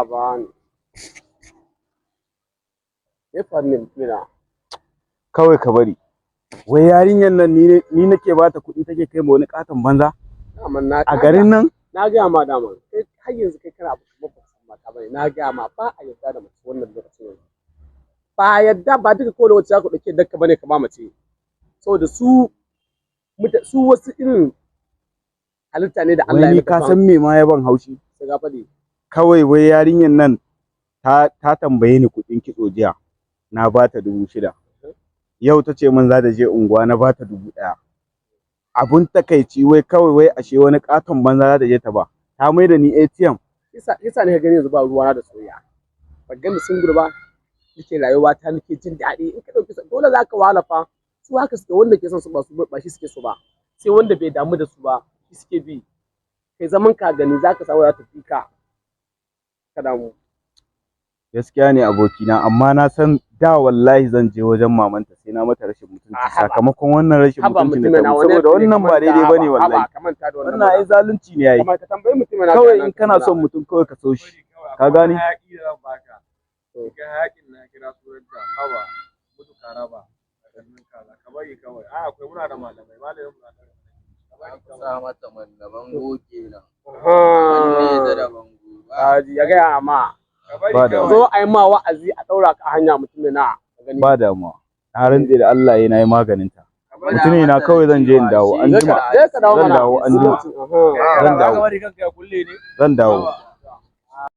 Ba ni. Me faru ne, mutumina? Kawai ka bari. Wai yarinyar nan ni nake bata kuɗi, take kai ma wani katon banza Daman na a garin nan. Na gaya ma dama, kai har yanzu kai kana abu kamar baka san mata bane. Na gaya ma, ba a yarda da mace wannan lokacin yanzu. Ba yadda ba duka ko wacce za ka ɗauke dakka bane ka ba mace, saboda su su wasu irin halitta ne da Allah Wai ya ni maka ka san me ma ya ban haushi? Sai ka faɗi. Kawai wai yarinyar nan ta tambaye ni kuɗin kitso jiya, na bata 6,000. Yau ta ce min za ta je unguwa, na bata 1,000. Abun takaici, wai kawai wai ashe wani katon banza za ta je ta ba. Ta mai da ni ATM. Yasa ne ka gani yanzu ba ruwana da soyayya. Ba gani single ba, nake rayuwa ta, nake jin daɗi. In ka ɗauki, dole za ka wahala fa. Su haka suke, wanda ke son su ba su ba shi suke so ba, sai wanda bai damu da su ba shi suke bi. Kai zaman ka gani, za ka samu za ta fi ka ka damu. Gaskiya ne, abokina, amma na san da wallahi zan je wajen mamanta sai na mata rashin mutunci Ah, haba. sakamakon wannan rashin Haba, mutuncin da mutumin ta na mun, saboda wannan ba daidai bane wallahi. Ka manta da wannan. Wannan ai zalunci ne yayi. Kamar ka tambayi mutumin na. Kawai in kana son mutum, kawai ka so shi, ka gane? Hayaki da zan baka. Kai hayakin na kira sunanta, haba mutu karaba kakannin kaza. Ka bari kawai. A akwai, muna da malamai, malamin mu na da ka bari kawai. Sa mata manna bango kenan. Manne ta da bango ba. Kaji ya gaya ma. Ka bari Ba kawai. damuwa. Zo a yi ma wa'azi, a ɗaura ka a hanya, mutumin na, ka gani. Ba damuwa, na rantse da Allah yana yi maganin ta. Ka bari. Mutune na, kawai zan je in dawo an jima. Je ka dawo Zan mana. dawo an jima. Aha. Zan dawo. Ka bari kanka ya kulle ne. Zan dawo.